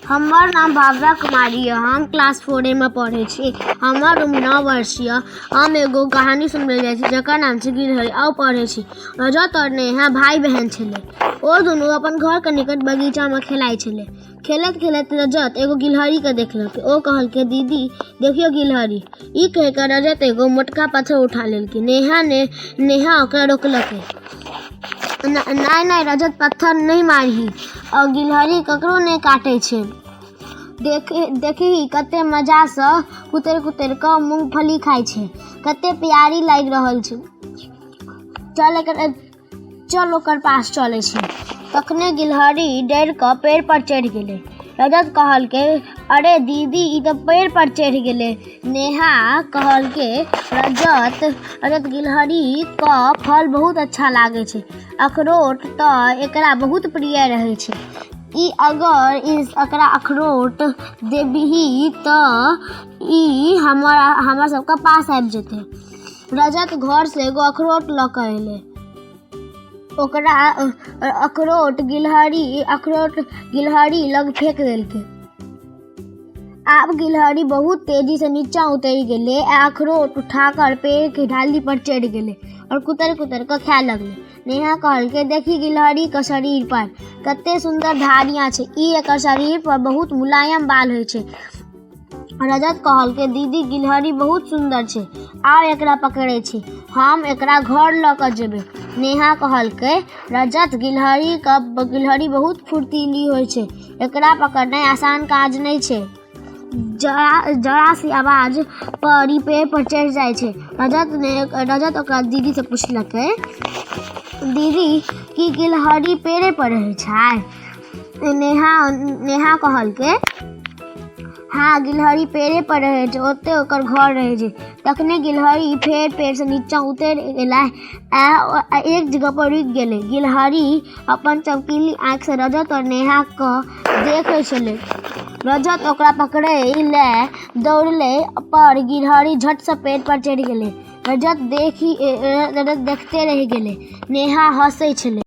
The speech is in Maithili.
हमर नाम भावना कुमारी यऽ। हम क्लास 4 मे पढ़ै छी। हमर उम्र 9 वर्ष यऽ। हम एगो कहानी सुनबै जाइ छी, जकर नाम छै गिलहरी। आउ, पढ़ै छी। रजत आओर नेहा भाई बहन छलै। ओ दुनू अपन घरके निकट बगीचामे खेलाइ छलै। खेलैत खेलैत रजत एगो गिलहरीके देखलक। ओ कहलकै, "दीदी, देखियौ गिलहरी।" ई कहि कऽ रजत एगो मोटका पत्थर उठा लेलकै। नेहा ओकरा रोकलकै, "नहि, नहि रजत, पत्थर नहि मारही आ गिलहरी ककरो नहि काटै छै। देखही, कते मजासँ कुतरि कुतरि कऽ मूँगफली खाइ छै। कते प्यारी लागि रहल छै। चल, ओकर पास चलै छी।" तखने गिलहरी डरि कऽ पेड़ पर चढ़ि गेलै। रजत कहलकै, "अरे दीदी, ई तऽ पेड़ पर चढ़ि गेलै।" नेहा कहलकै, "रजत, रजत, गिलहरी के फल बहुत अच्छा लागै छै। अखरोट तऽ एकरा बहुत प्रिय रहै छै। ई अगर एकरा अखरोट देबही तऽ ई हमरा सबके पास आबि जेतै।" रजत घर से एगो अखरोट लऽ कऽ एलै। ओकरा अखरोट गिलहरी लग फेंक देलकै। आब गिलहरी बहुत तेजी से नीचा उतरि गेलै आ अखरोट उठाकर पेड़ के डाली पर चढ़ि गेलै और कुतर कुतर कऽ खाय लगलै। नेहा कहलकै, "देखी, गिलहरी के शरीर पर कते सुंदर धारियां छै। ई एकर शरीर पर बहुत मुलायम बाल होइ छै।" रजत कहलकै, "दीदी, गिलहरी बहुत सुंदर छै। आउ, एकरा पकड़ै छी। हम एकरा घर लऽ कऽ जेबै।" नेहा कहलकै, "रजत, गिलहरी बहुत फुर्तीली होइ छै। एकरा पकड़नाइ आसान काज नहि छै। जरा जरा सी आवाज पर ई पेड़ पर चढ़ि जाइ छै।" रजत ओकरा दीदी से पुछलकै, "दीदी, की गिलहरी पेड़े पर रहै छै?" नेहा नेहा कहलकै, "हँ, गिलहरी पेड़े पर रहै छै। ओते ओकर घर रहै छै।" तखने गिलहरी फेर पेड़ से नीचा उतरि गेलै आ एक जगह पर रुकि गेलै। गिलहरी अपन चमकीली आँखि से रजत और नेहा के देखै छलै। रजत ओकरा पकड़ै ले दौड़लै, पर गिलहरी झट से पेड़ पर चढ़ि गेलै। रजत देखते रहि गेलै। नेहा हँसै छलै।